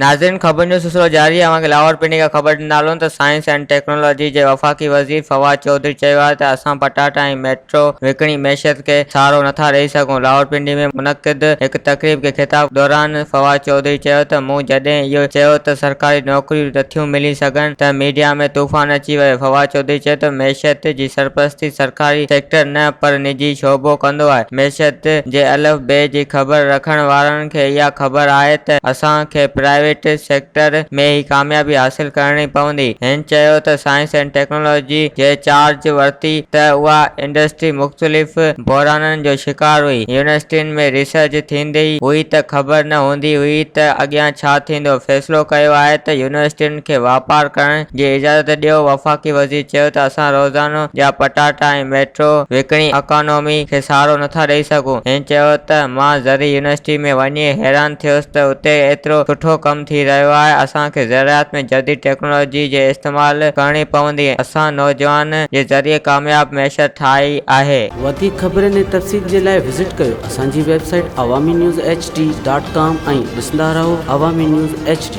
ناظرين خبرن جو سلسلو جاري آهي اوهان کي لاهور پنڊي کان خبر ڏيندا هلون ته سائنس اينڊ ٽيڪنالاجي جي وفاقي وزير فواد چوڌري چيو آهي ته اسان پٽاٽا ۽ ميٽرو وڪڻي معيشت کي سهارو نٿا ڏئي سگهون لاهور پنڊي ۾ منعقد هڪ تقريب کي خطاب دوران فواد چوڌري چيو ته مون جڏهن اهو چيو ته سرڪاري نوڪريون نٿيون ملي سگهن ته ميڊيا ۾ طوفان اچي ويو فواد چوڌري چيو ته معيشت جي سرپرستي سرڪاري سيڪٽر نه پر نجي شعبو ڪندو آهي معيشت جي الف بي جي خبر رکڻ وارن کي اها خبر آهي ته اسان کي پرائيويٽ سيڪٽر ۾ ئي ڪاميابي حاصل ڪرڻي پوندي. هن چيو ته سائنس اينڊ ٽيڪنالاجي جي چارج ورتي ته اها انڊسٽري مختلف بحرانن جو شڪار هئي، يونيورسٽين ۾ ريسرچ ٿيندي هئي ته خبر نه هوندي هئي ته اڳيان ڇا ٿيندو، فيصلو ڪيو آهي ته يونيورسٽين کي واپار ڪرڻ جي اجازت ڏيو، وفاقي وزير چيو ته اسان روزانو جا پٽاٽا ۽ ميٽرو وڪڻي اڪانومي کي سهارو نٿا ڏئي سگهون، هن چيو ته مان زرعي يونيورسٽي ۾ وڃي حيران ٿيس ته اتي ايترو سٺو ڪم ٿي رهيو آهي، اسان کي زراعت ۾ جديد ٽيڪنالاجي جي استعمال ڪرڻي پوندي، اسان نوجوان جي ذريعي ڪامياب معيشت ٺاهي آهي. وڌيڪ خبرن ۽ تفصيل جي لاء وزٽ ڪيو اسان جي website Awami news H D dot com ۽ ڏسندا رهو عوامي نيوز ايڇ ڊي.